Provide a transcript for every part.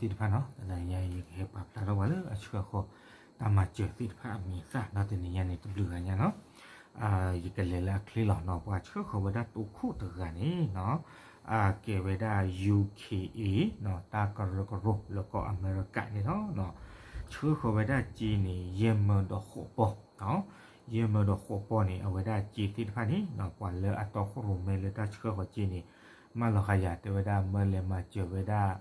သ့ၣ်တဖၣ်နီၤ, တနံၤညါယကဟဲပာ်ဖျါထီၣ်ပှၤလၢအဆှၢဃီၤတၢ်မၤစၢၤသ့ၣ်တဖၣ်အမံၤအသၣ်နီၤ, တနံၤညါန့ၣ် တဘျုးဂၤညါနီၤ, ယကလဲၤလၢအချ့လီၤနီၤ, ပှၤဆှၢဃီၤဝဲဒၣ်တိခိၣ်တဂၤန့ၣ်နီၤ, ကဲဝဲဒၣ် ယူခ့အ့ တၢ်ကရၢကရိလၢကီၢ်အမဲရကၤန့ၣ်လီၤ. ဆှၢဃီၤဝဲဒၣ်စ့န့ၣ် ယဲၢ်မၢဒီးဃိးပီၢ်, ယဲၢ်မၢဒီးဃိးပီၢ်န့ၣ် အဝဲဒၣ်စ့သ့ၣ်တဖၣ်န့ၣ်နီၤ, ပှၤလၢအတီခိၣ်ရိၣ်မဲလၢတၢ်ဆှၢဃီၤစ့န့ၣ် မၢလီၤဃာ်ယၤတဲဝဲဒၣ် မၢလဲၤမၤစၢၤဝဲဒၣ်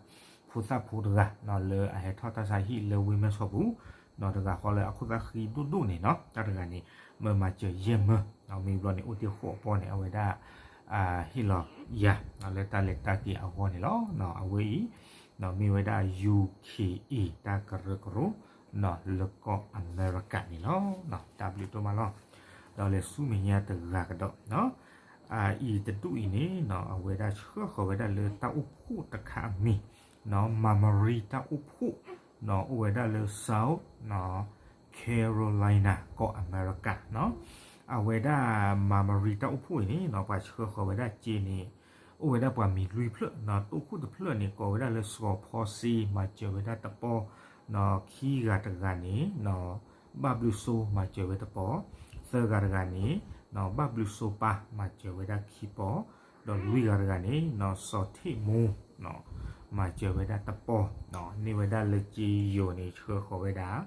ဖိသၣ်ဖိတဂၤနီၤ လၢအဟဲထီၣ်တၢ်ဆါဟံၣ်လၢဝ့ၢ်မဲၢ်ဆီးပူၤနီၤ, တဂၤဃီလၢအခိၣ်သၣ်ဃံဒိၣ်ဒိၣ်န့ၣ်နီၤ, တၢ်တဂၤန့ၣ် မၢမၤစၢၤယဲၢ်မၢ, မ့ၢ်ဘျီန့ၣ် အိၣ်တ့ၢ်ဃိးပီၢ်န့ၣ် အဝဲဒၣ် ဟ့ၣ်လီၤယၤ လၢတၢ်လဲၤတၢ်က့ၤအဂီၢ်န့ၣ်လီၤ. အဝဲအံၤ မ့ၢ်ဝဲဒၣ် ယူခ့အ့ တၢ်ကရၢကရိ လၢကီၢ်အမဲရကၤန့ၣ်လီၤ. တၢ်ဘျုးဒိၣ်မးလီၤ. ဒီးလဲၤဆူမဲာ်ညါတဂၤကဒီး, အအံၤတဒူၣ်အံၤန့ၣ်နီၤ အဝဲဒၣ်ဆှၢဃီၤဝဲဒၣ်လၢတၢ်အိၣ်ဖှိၣ်တခါအမံၤ မၤမရံတၢ်အိၣ်ဖှိၣ်နီၤ အိၣ်ဝဲဒၣ်လၢ South Carolina ကီၢ်အမဲရကၤနီၤ, အဝဲဒၣ်မၤမရံတၢ်အိၣ်ဖှိၣ်အံၤန့ၣ်နီၤ ပှၤဆှၢဃီၤဝဲဒၣ်စ့န့ၣ် အိၣ်ဝဲဒၣ်ပှၤမံၤလွံၢ်ဖျၢၣ်နီၤ, တိခိၣ်တဖျၢၣ်န့ၣ် ကိးဝဲဒၣ်လၢစီၤဖီစ့ မၤစၢၤဝဲဒၣ်တပီၢ်နီၤ, ခံဂၤတဂၤန့ၣ်နီၤ ဘၣ်ဘျုးစိ မၤစၢၤဝဲတပီၢ်, သၢဂၤတဂၤန့ၣ်နီၤ ဘၣ်ဘျုးစိပၢ် မၤစၢၤဝဲဒၣ်ခံပီၢ်, ဒီးလွံၢ်ဂၤတဂၤန့ၣ်နီၤ စီၤထ့ၣ်မူ မၤစၢၤဝဲဒၣ်တပီၢ်, န့ၢ်ဝဲဒၣ်လၢစ့ယိၤန့ၣ် ဆှၢဃီၤဝဲဒၣ်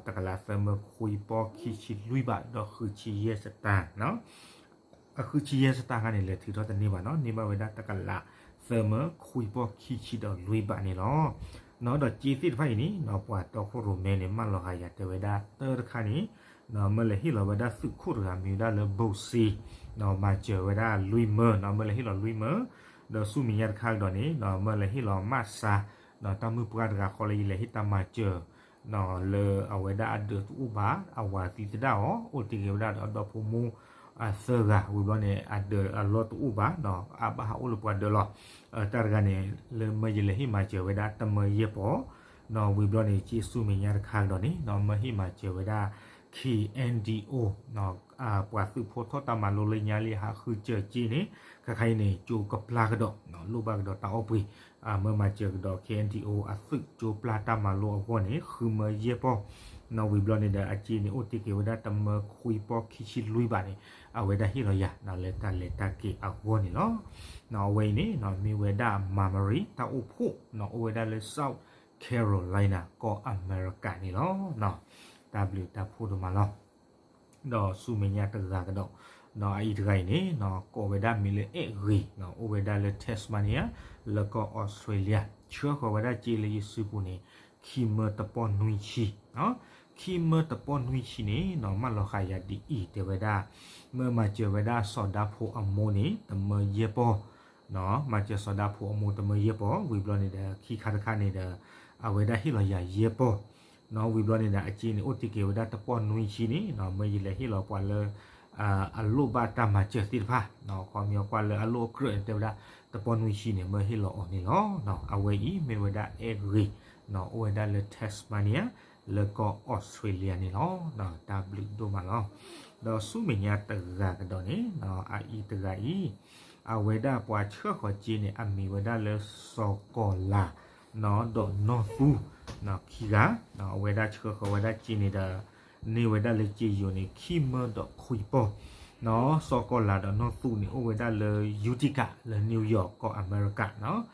တကလးသၢမၢခွံပီၢ်ခံဆံလွံၢ်ဘး ဒီးဃုဆံယဲၢ်စတၢၢ်နီၤ, အဃုဆံယဲၢ်စတၢၢ်ခါန့ၣ် လဲၤထုးထီၣ်တန့ၢ်ဘၣ်နီၤ, န့ၢ်ဘၣ်ဝဲဒၣ်တကလးသၢမၢခွံပီၢ်ခံဆံဒီးလွံၢ်ဘးန့ၣ်လီၤ. နီၤ ဒီးစ့သ့ၣ်တဖၣ်အံၤန့ၣ်နီၤ ပှၤတီခိၣ်ရိၣ်မဲန့ၣ် မၢလီၤဃာ်ယၤတဲဝဲဒၣ်တၢ်တခါန့ၣ် မၢလဲၤဟ့ၣ်လီၤဝဲဒၣ်သုးခိၣ်တဂၤမံၤဝဲဒၣ်လၢ ဘိၣ်စ့ မၤစၢၤဝဲဒၣ်လွံၢ်မၢနီၤ, မၢလဲၤဟ့ၣ်လီၤလွံၢ်မၢ, ဒီးဆူမဲာ်ညါတခါကဒီးန့ၣ် မၢလဲၤဟ့ၣ်လီၤမးစါ တၢ်မုၣ်ပှၢ်တဂၤဃီလၢယလဲၤဟ့ၣ်တၢ်မၤစၢၤ လၢအဝဲဒၣ်အဒၢးတအိၣ်ဘၣ်, အဝၤသံသဒၣ်အီၤ, အိၣ်တ့ၢ်က့ၤဝဲဒၣ်ဒီးအဒီဖိမိၢ်သၢဂၤ, ဝံၤဘျီန့ၣ် အဒၢးအလီၢ်တအိၣ်ဘၣ်, အဘၣ်ဟးအိၣ်လၢပှၤဒၢးလီၤ. တၢ်တဂၤန့ၣ် လၢမၢယလဲၤဟ့ၣ်မၤစၢၤဝဲဒၣ်တမၢယဲၢ်ပီၢ်, ဝံၤဘျီန့ၣ် စ့ဆူမဲာ်ညါတခါကဒီးန့ၣ် မၢဟ့ၣ်မၤစၢၤဝဲဒၣ် ခ့ၣ်အဲၣ်ဒံၣ်အိၣ် ပှၤသုးဖိထီၣ်တၢ်မၤလိလၢညါလံ ဟးဃုစၢၤစ့န့ၣ် ခါခါအံၤန့ၣ် ကၠိကပျၢ်ကဒီး လိၣ်ဘၣ်ကဒီးတၢ်အီၣ်ပှ့ၤ, မၢမၤစၢၤကဒီး ခ့ၣ်အဲၣ်ဒံၣ်အိၣ် အသုးကၠိပျၢ်တၢ်မၤလိအဂီၢ်န့ၣ် ဃုမၢယဲၢ်ပီၢ်, ဝံၤဘျီန့ၣ်ဒီး အစ့န့ၣ် အိၣ်တ့ၢ်က့ၤဝဲဒၣ်တမၢခွံပီၢ်ခံဆံလွံၢ်ဘးန့ၣ် အဝဲဒၣ်ဟ့ၣ်လီၤယၤ လၢတၢ်လဲၤတၢ်က့ၤအဂီၢ်န့ၣ်လီၤ. အဝဲအံၤန့ၣ် မ့ၢ်ဝဲဒၣ်မၤမရံတၢ်အိၣ်ဖှိၣ် အိၣ်ဝဲဒၣ်လၢ South Carolina ကီၢ်အမဲရကၤန့ၣ်လီၤ. တၢ်ဘျုးတၢ်ဖှိၣ်ဒိၣ်မးလီၤ. ဒီးဆူမဲာ်ညါတဂၤကဒီး, အအံၤတဂၤအံၤန့ၣ် ကိးဝဲဒၣ်မံၤလၢအဲၣ်ဂ့ၤ, အိၣ်ဝဲဒၣ်လၢ Tasmania လၢကီၢ်အီစထြ့လယါ, ဆှၢဃီၤဝဲဒၣ်စ့လၢယစုပူၤန့ၣ် ခံမၢတပီၢ်နွံဆံ, ခံမၢတပီၢ်နွံဆံန့ၣ် မၢလီၤဃာ်ယၤဒ်အံၤ တဲဝဲဒၣ် မၢမၤစၢၤဝဲဒၣ်စီၤဒၤဖိအမိၢ်န့ၣ် တမၢယဲၢ်ပီၢ် မၤစၢၤစီၤဒၤဖိအမိၢ်တမၢယဲၢ်ပီၢ်, ဝံၤဘျီန့ၣ်ဒီး ခံခါတခါန့ၣ်ဒီး အဝဲဒၣ်ဟ့ၣ်လီၤယၤယဲၢ်ပီၢ်, ဝံၤဘျီန့ၣ်ဒီး အစ့န့ၣ် အိၣ်တ့ၢ်က့ၤဝဲဒၣ်တပီၢ်နွံဆံန့ၣ် မၢယလဲၤဟ့ၣ်လီၤပှၤလၢ အလိၣ်ဘၣ်တၢ်မၤစၢၤသ့ၣ်တဖၣ်, ခီပညီကွၢ်လၢအလိၣ်အကြၢးန့ၣ် တဲဝဲဒၣ် တပီၢ်နွံဆံန့ၣ် မၢဟ့ၣ်လီၤအီၤန့ၣ်လီၤ. အဝဲအံၤမ့ၢ်ဝဲဒၣ်အဲၣ်ဂ့ၤ, အိၣ်ဝဲဒၣ်လၢ Tasmania လၢကီၢ်အီစထြ့လယါန့ၣ်လီၤ. တၢ်ဘျုးဒိၣ်မးလီၤ. ဒီးဆူမဲာ်ညါတဂၤကဒီးန့ၣ် အအံၤတဂၤအံၤ အဝဲဒၣ်ပှၤဆှၢဃီၤစ့န့ၣ် အမံၤဝဲဒၣ်လၢစီၤကီၤလၤ ဒီးနီၢ်သူ ခံဂၤ, အဝဲဒၣ်ဆှၢဃီၤဝဲဒၣ်စ့န့ၣ်ဒီး န့ၢ်ဝဲဒၣ်လၢစ့ယိၤန့ၣ် ခံမၢဒီးခွံပီၢ်, စီၤကီၤလၤဒီးနီၢ်သူန့ၣ် အိၣ်ဝဲဒၣ်လၢ Utica လၢ New York ကီၢ်အမဲရကၤနီၤ,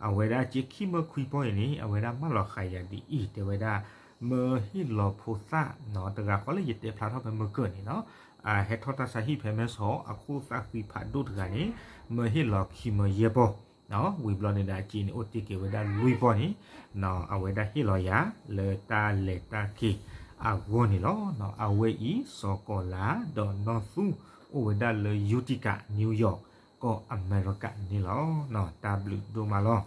အဝဲဒၣ်စ့ခံမၢခွံပီၢ်အံၤန့ၣ် အဝဲဒၣ်မၢလီၤဃာ်ယၤဒ်အံၤ တဲဝဲဒၣ် မၢဟ့ၣ်လီၤဖိသၣ် တဂၤဃီလၢယတဲဖျါထီၣ်ဖဲမုၢ်ကၢၢ်န့ၣ်နီၤ, ဟဲထီၣ်တၢ်ဆါဟံၣ်ဖဲမဲၢ်ဆီး အခိၣ်သၣ်ဃံဖးဒိၣ်တဂၤန့ၣ် မၢဟ့ၣ်လီၤခံမၢယဲၢ်ပီၢ်, ဝံၤဘျီန့ၣ်ဒီး အစ့န့ၣ် အိၣ်တ့ၢ်က့ၤဝဲဒၣ်လွံၢ်ပီၢ်န့ၣ် အဝဲဒၣ်ဟ့ၣ်လီၤယၤ လၢတၢ်လဲၤတၢ်က့ၤအဂီၢ်န့ၣ်လီၤ. အဝဲအံၤ စီၤကီၤလၤ ဒီးနီၢ်သူ အိၣ်ဝဲဒၣ်လၢ Utica New York ကီၢ်အမဲရကၤန့ၣ်လီၤ. တၢ်ဘျုးဒိၣ်မးလီၤ.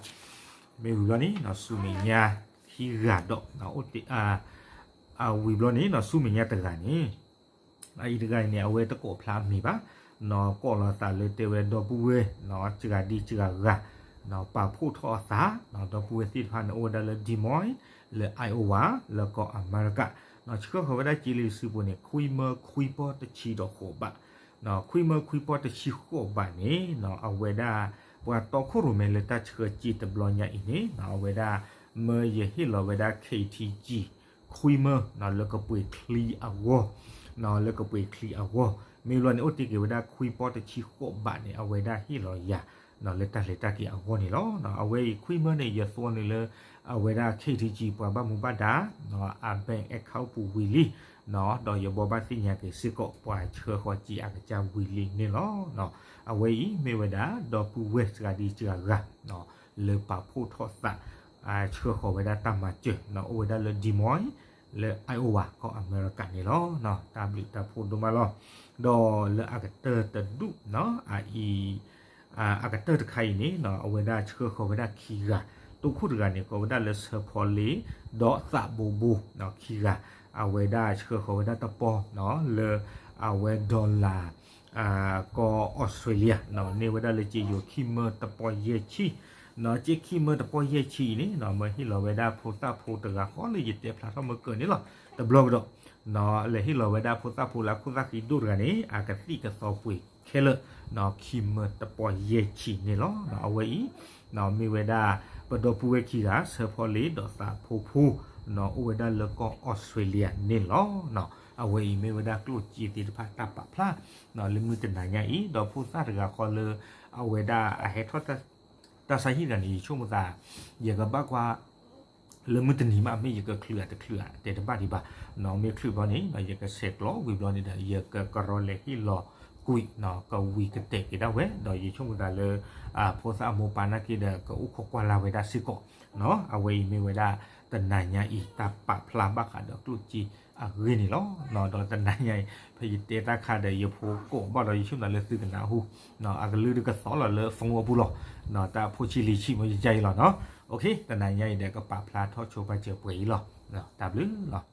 မ့ၢ်ဝံၤဘျီန့ၣ် ဆူမဲာ်ညါခံဂၤဒီး အိၣ်တ့ၢ် ဝံၤဘျီန့ၣ် ဆူမဲာ်ညါတဂၤန့ၣ် အအံၤတဂၤအံၤန့ၣ် အဝဲတကိးဖျါအမံၤဘၣ်, ကိးလီၤသးလၢတဲဝဲဒီပုၢ်ဝဲၢ် စှၤဒံစှၤဂၤ ပာ်ဖှိၣ်ထီၣ်အသး ဒီပုၢ်ဝဲၢ်သ့ၣ်တဖၣ်န့ၣ် အိၣ်ဝဲဒၣ်လၢ Des Moines လၢ Iowa လၢကီၢ်အမဲရကၤ, ဆှၢဃီၤဝဲဒၣ်စ့လၢစုပူၤန့ၣ် ခွံမၢခွံပီၢ်တဆံဒီးဃိးဘး, ခွံမၢခွံပီၢ်တဆံဃိးဘးန့ၣ် အဝဲဒၣ် ပှၤတီခိၣ်ရိၣ်မဲလၢတၢ်ဆှၢစ့တဘျီညါအံၤန့ၣ် အဝဲဒၣ် မၢယဟ့ၣ်လီၤဝဲဒၣ် ခ့ထံကံ ခွံမၢ လၢကပှ့ၤချံအဂီၢ်, လၢကပှ့ၤချံအဂီၢ်, မ့ၢ်လီၤန့ၣ် အိၣ်တ့ၢ်က့ၤဝဲဒၣ်ခွံပီတဆံဃိးဘးန့ၣ် အဝဲဒၣ်ဟ့ၣ်လီၤယၤ လၢတၢ်လဲၤတၢ်က့ၤအဂီၢ်န့ၣ်လီၤ. အဝဲအံၤခွံမၢန့ၣ် ယသွီနုာ်လၢ အဝဲဒၣ် ခ့ထံကံ ပှၤဘၣ်မူဘၣ်ဒါ အ bank account ပူၤဝံၤလံ, ဒီးယဘိးဘၣ်သ့ၣ်ညါက့ၤစ့ၢ်ကီး ပှၤဆှၢဃီၤက့ၤအကစၢ်ဝံၤလံန့ၣ်လီၤ. အဝဲအံၤမ့ၢ်ဝဲဒၣ် ဒီပုၢ်ဝဲၢ်စှၤဒံစှၤဂၤ လၢပာ်ဖှိၣ်ထီၣ်သး ဆှၢဃီၤဝဲဒၣ်တၢ်မၤစၢၤ အိၣ်ဝဲဒၣ်လၢ Des Moines လၢ Iowa ကီၢ်အမဲရကၤန့ၣ်လီၤ. တၢ်ဘျုးတၢ်ဖှိၣ်ဒိၣ်မးလီၤ. ဒီးလၢအကတၢၢ်တဒူၣ် အအံၤ အကတၢၢ်တခါအံၤန့ၣ် အဝဲဒၣ်ဆှၢဃီၤဝဲဒၣ်ခံဂၤ, တိခိၣ်တဂၤန့ၣ် ကိးဝဲဒၣ်လၢ ဆၢဖီလ့ ဒီးသးဘိဘိ ခံဂၤ, အဝဲဒၣ်ဆှၢဃီၤဝဲဒၣ်တပီ လၢအဝဲ dollar ကီၢ်အီစထြ့လယါ န့ၢ်ဝဲဒၣ်လၢက့ယိၤခံမၢတပီယဲၢ်ဆံ, က့ခံမၢတပီယဲၢ်ဆံအံၤန့ၣ် မၢဟ့ၣ်လီၤဝဲဒၣ်ဖိသၣ်ဖိတဂၤဃီလၢယတဲဖျါထီၣ်မၢကၢၢ်န့ၣ်လီၤ. တဘျီကဒီး လဲၤဟ့ၣ်လီၤဝဲဒၣ်ဖိသၣ်ဖိလၢအခိၣ်သၣ်ဃံဒိၣ်တဂၤန့ၣ် အကသံၣ်ကသီပှ့ၤခဲလၢာ် ခံမၢတပီယဲၢ်ဆံန့ၣ်လီၤ. အဝဲအံၤ မ့ၢ်ဝဲဒၣ် ပဒီပုၢ်ဝဲၢ်ခံဂၤ ဆၢဖီလ့ ဒီးသးဘိဘိ အိၣ်ဝဲဒၣ်လၢကီၢ်အီစထြ့လယါန့ၣ်လီၤ. အဝဲအံၤမ့ၢ်ဝဲဒၣ်ကျိၣ်စ့သ့ၣ်တဖၣ်တၢ်ပာ်ဖျါ လၢမုၢ်တနၤညါအံၤ ဒီးဖိသၣ်တဂၤဃီလၢ အဝဲဒၣ်အဟဲထီၣ် တၢ်ဆါဟံၣ်တဂၤန့ၣ် ယဆိကမိၣ်သး ယကဘၣ်ကွၢ် လၢမုၢ်တနံၤမး မ့ၢ်ယကချုးဧါတချုးဧါ တဲတဘၣ်ဒံးဘၣ်, မ့ၢ်ချုးဘျီန့ၣ် ယကဆဲးကျိးဝံၤဘျီန့ၣ်ဒီး ယကကရီလဲၤဟ့ၣ်လီၤကွံာ် ကဝံၤကတဲာ်က့ၤဒၣ်ဝဲ ဒီးယဆိကမိၣ်သးလၢ ဖိသၣ်အမိၢ်ပၢ်နာ်က့ဒီး ကအိၣ်ခိးကွၢ်လၢ်ဝဲဒၣ်စ့ၢ်ကီး, အဝဲအံၤမ့ၢ်ဝဲဒၣ် တနၤညါအံၤ တၢ်ပာ်ဖျါဘၣ်ဃးဒီးကျိၣ်စ့အဂ့ၢ်န့ၣ်လီၤ. ဒီးတနၤညါအံၤ ဖဲယတဲတၢ်ခါဒီး ယဖိကိးဘၣ်ဒီး ယဆိကမိၣ်သးလၢသုကနၢ်ဟူ အကလုၢ်တကသီလီၤလၢ phone အပူၤလီၤ, တၢ်ဖိဆံးလံၤဆံးမ့ၢ်ယယါအံၤလီၤနီၤ. တနၤညါအံၤဒီး ကပာ်ဖျါထီၣ်ဆိပာ်စၢၤပှဲၤအံၤလီၤ. တၢ်ဘျုးလီၤ.